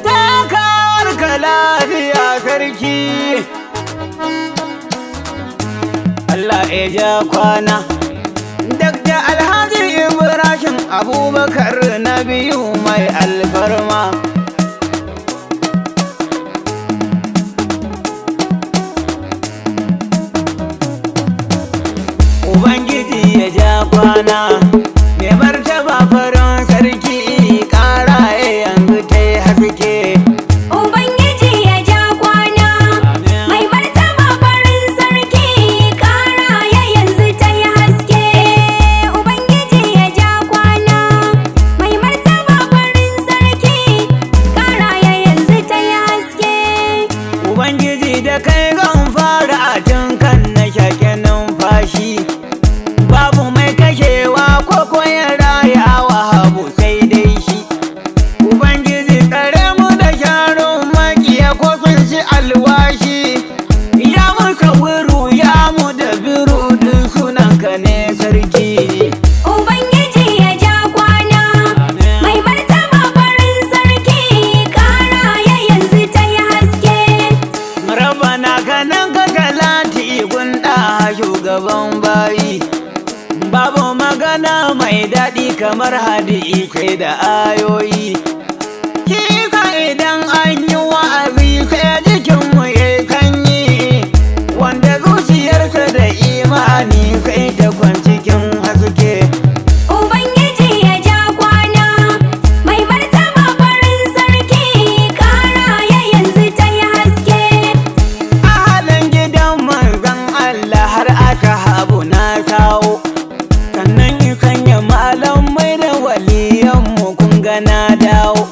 Takawar ka lafiya sarki. Allah ya ja kwana. Dr. Alhaji Ibrahim Abubakar na biyu mai alfarma. Ubangiji ya ja kwana. Mai martaba farin sarki ƙara yanzu ta yi haske. Ubangiji ya ja kwana, mai martaba farin sarki, ƙara ya yanzu ta yi haske. Ubangiji ya ja kwana, mai martaba farin sarki, ƙara ya yanzu ta yi haske. Ubangiji da kai zan fara a tun kan na shaƙe numfashi. Babu mai kashewa ko koyar rayawa habu sai dai shi. Ubangiji tsare mu da sharun makiya ko sun ci alwashi. Ya muka wuru ya mu da biru duk sunanka ne sarki. Ubangiji ya ja kwana, mai martaba farin sarki, ƙara ya yanzu ta yi haske. Rabana kanan ka talati gunda shugaban bayi. Babu magana mai daɗi kamar hadi kai da ayoyi. Kika idan an yi wa'azi sai jikinmu ya kanyi. Wanda zuciyarsa da imani sai ta kwancikin haske. Ubangiji ya ja kwana, mai martaba farin sarki, ƙara ya yanzu ta yi haske. Ahalin gidan manzon Allah har aka habu na kawo. Sannan sanya malamai da waliyanmu kun ga na dawo.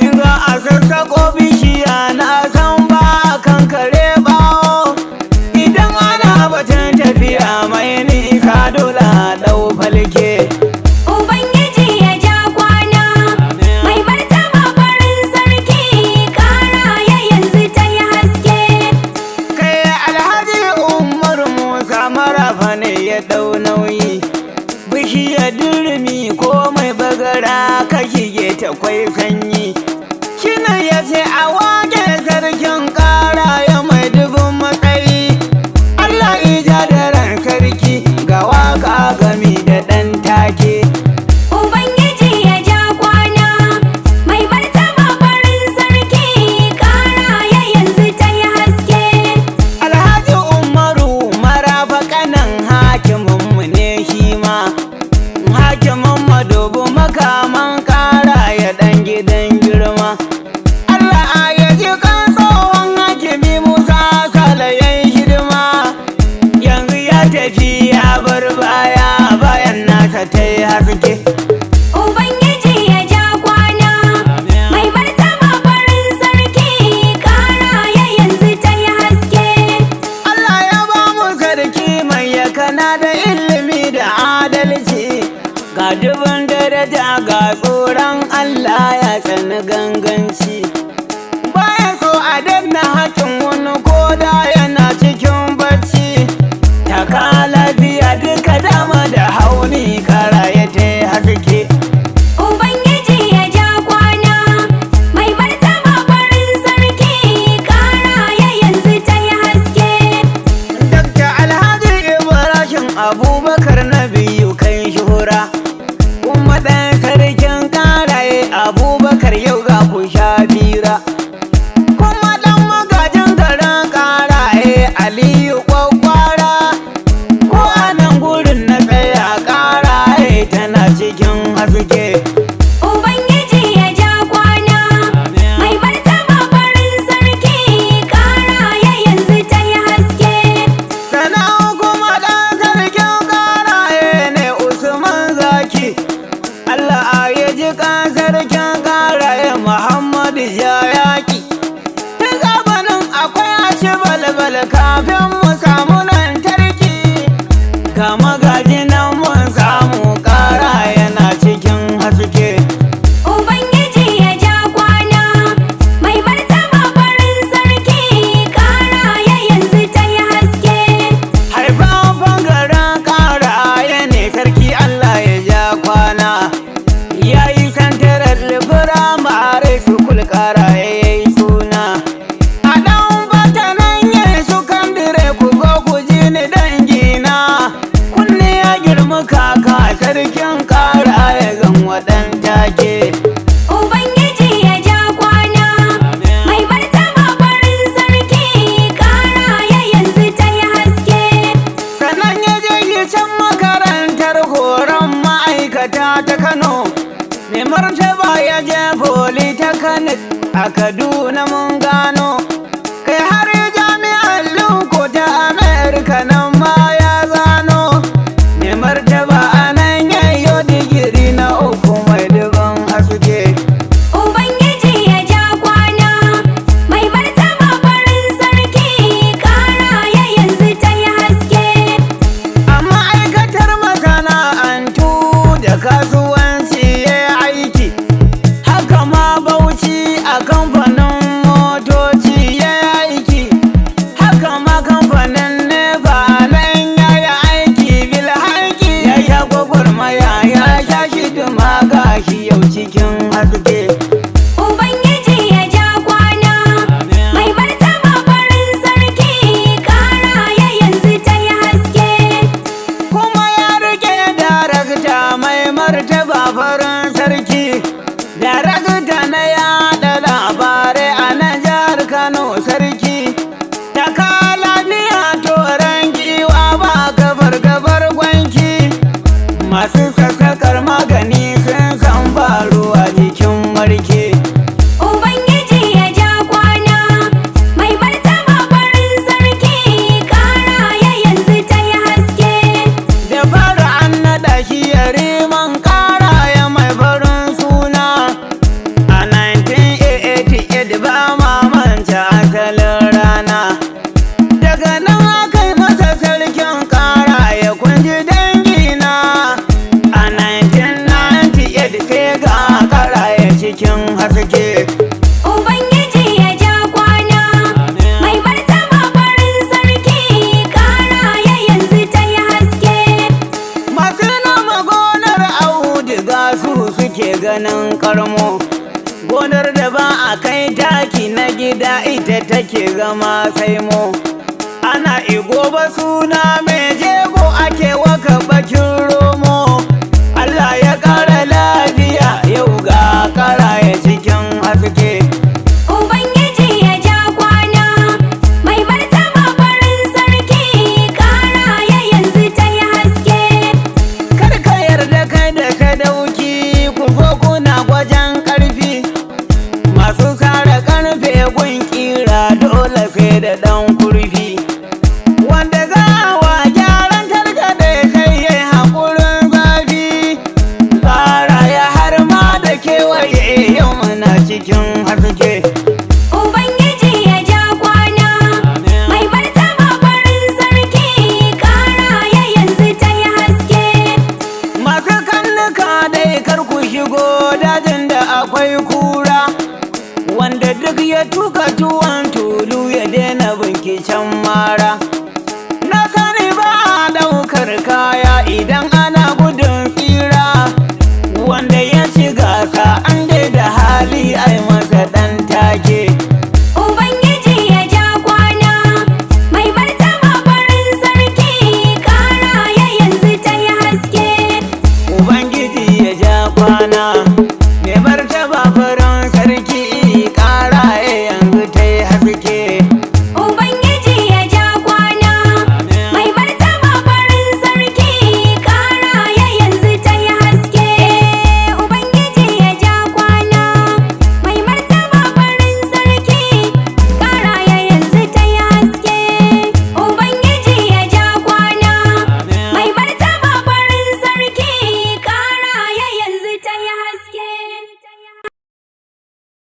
In za a sassaƙo bishiya na san ba kan kare bawo. Idan ana batun tafiya mai nisa dole a ɗau falke. Ubangiji ya ja kwana, mai martaba farin sarki, ƙara ya yanzu ta yi haske. Kai Alhaji Umar Musa marafa ne ya ɗau nauyi. Bishiyar durumi ko mai bagara ka shige ta kwai sanyi. Shine ya ce a wake sarkin ƙara ya mai dubin matsayi. Allah ija da ran sarki ga waka gami da ɗan take. Ubangiji ya ja kwana, mai martaba farin sarki, ƙara ya yanzu ta yi haske. Alhaji Umaru marafa kanan hakiminmu ne shi ma. Hakimin madubu makaman kara ya ɗan gidan girma. Allah ya ji kan tsohon hakimi Musa kalayen hidima. Yanzu ya tafi ya bar baya bayan nasa ta yi haske. Ubangiji ya ja kwana, mai martaba farin sarki, ƙara ya yanzu ta yi haske. Allah ya ba mu sarki mai yakana da ilimi da adalci ga dubin daraja ga tsoron Allah ya tsani ganganci baya so a danna hakin wani koda yana cikin bacci taka lafiya duka dama da hauni kara ya ta haske. Ubangiji ya ja kwana, mai martaba farin sarki, ƙara ya yanzu ta yi haske. Dr. Alhaji Ibrahim Abubakar na biyu kan shuhura kuma ɗan sarkin ƙaraye Abubakar yau ga ku sha fira kuma ɗan magajin garin ƙaraye Aliyu ƙwaƙwara ko a nan gurin na tsaya ƙaraye tana cikin haske. Ubangiji ya ja kwana, mai martaba farin sarki, ƙara ya yanzu ta yi haske. Sana'u kuma ɗan sarkin ƙaraye ne Usman Zaki. Allah ya ji kan sarkin ƙaraye Muhammadu ya yaƙi. Tun zamanin akwai ashi balbal kafin mu samu lantarki. Ga magaji nan mun samu ƙara yana cikin haske. Ubangiji ya ja kwana, mai martaba farin sarki, ƙara ya yanzu ta yi haske. Haifafan garin ƙaraye ne sarki Allah ya ja kwana. Ya yi san take. Ubangiji ya ja kwana, mai martaba farin sarki, ƙaraya yanzu ta yi haske. Sannan ya je shi can makarantar horon ma'aikata ta Kano. Mai martaba ya je Polytechnic a Kaduna mun gano. Kai har jami'ar Lincoln ta Amerika nan ma ya zano. Mai martaba a nan yayyo digiri na uku mai dubin haske. Ubangiji ya ja kwana, mai martaba farin sarki, ƙaraya yanzu ta yi haske. A ma'aikatar masana'antu da kasuwanci ya aiki, haka ma Bauchi a kamfanin motoci ya aiki, haka ma kamfanin NEPA nan ya yi aiki bilhaki. Ya sha gwagwarmaya, ya sha shidima, gashi yau cikin haske. Ubangiji ya ja kwana, mai martaba farin sarki, ƙaraya yanzu ta yi haske. Kuma ya rike darakta, mai martaba farin sarki, darakta na yada labarai a nan jihar Kano. Sarki taka lafiya, toron giwa ba kafar gabar gwanki. Masu sassakar magani sun san ba ruwa jikin marke. Ubangiji ya ja kwana, mai martaba farin sarki, ƙaraya yanzu ta yi haske. Da fara an naɗa shi yariman ƙaraya mai farin suna a 1988, ba mamanta asalin rana. Daga nan aka yi masa sarkin ƙaraya, kunji dangina, a 1998 sai ga ƙaraya cikin haske. Ubangiji ya ja kwana, mai martaba farin sarki, ƙaraya yanzu ta yi haske. Masu noma gonar auduga su suke ganin karmo. Gonar da ba a kai taki na gida ita take zama saimo. Ana igoba suna mai jego ake waka bakin romo. Allah ya ƙara lafiya, yau ga ƙaraya cikin haske. Ubangiji ya ja kwana, mai martaba farin sarki, ƙaraya yanzu ta yi haske. Kar ka yarda kai da sadauki ku zo kuna gwajen ƙarfi. Masu sare ƙarfe gun ƙira dole sai da ɗan kurfi. Wanda za a wa gyaran targaɗe sai ya yi haƙurin zafi. Ƙaraya har ma da kewaye yau muna cikin haske. Ubangiji ya ja kwana, mai martaba farin sarki, ƙaraya yanzu ta yi haske. Masu kannuka dai kar ku shigo dajin da akwai kura. Wanda duk ya tuka tuwon tulu ya daina binkicen mara.